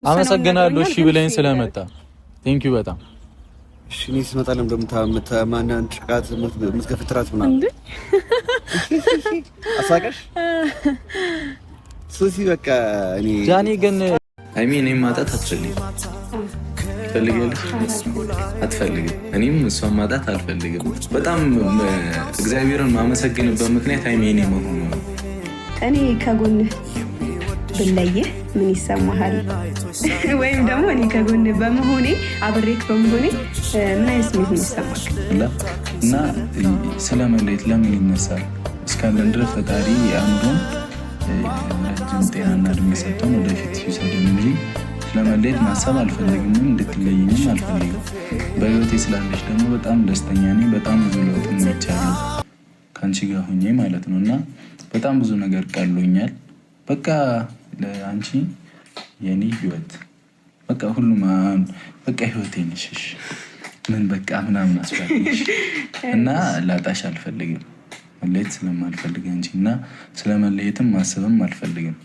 አመሰግናለሁ። እሺ ብለኝ ስለመጣ thank you በጣም። እሺ እኔ ስመጣ ለምን እንደምታማናን ጭቃት የምትገፍትራት ምናምን አሳቀሽ ሱሲ። በቃ እኔ ጃኒ ግን ሀይሚ እኔም ማጣት አትፈልግም። ትፈልጊያለሽ? አትፈልግም። እኔም እሷን ማጣት አልፈልግም። በጣም እግዚአብሔርን ማመሰግንበት ምክንያት ሀይሚ እኔ መሆኑ ነው። እኔ ከጎንህ ብለይህ ምን ይሰማሃል? ወይም ደግሞ እኔ ከጎንህ በመሆኔ፣ አብሬክ በመሆኔ ምን አይነት ስሜት ነው ይሰማል? እና ስለ መለየት ለምን ይነሳል? እስካለን ድረስ ፈጣሪ አእምሮን ረጅም ጤናና እድሜ ሰጥቶን ወደፊት ይውሰድን እንጂ ስለመለየት ማሰብ አልፈልግም፣ እንድትለይኝም አልፈልግም። በህይወቴ ስላለች ደግሞ በጣም ደስተኛ ነኝ። በጣም ብዙ ለውጥ አይቻለሁ ከአንቺ ጋር ሁኜ ማለት ነው፣ እና በጣም ብዙ ነገር ቀሎኛል። በቃ ለአንቺ የኔ ህይወት፣ በቃ ሁሉም፣ በቃ ህይወቴ ነሽ። ምን በቃ ምናምን አስፈልግሽ እና ላጣሽ አልፈልግም። መለየት ስለማልፈልግ አንቺ እና ስለመለየትም ማሰብም አልፈልግም።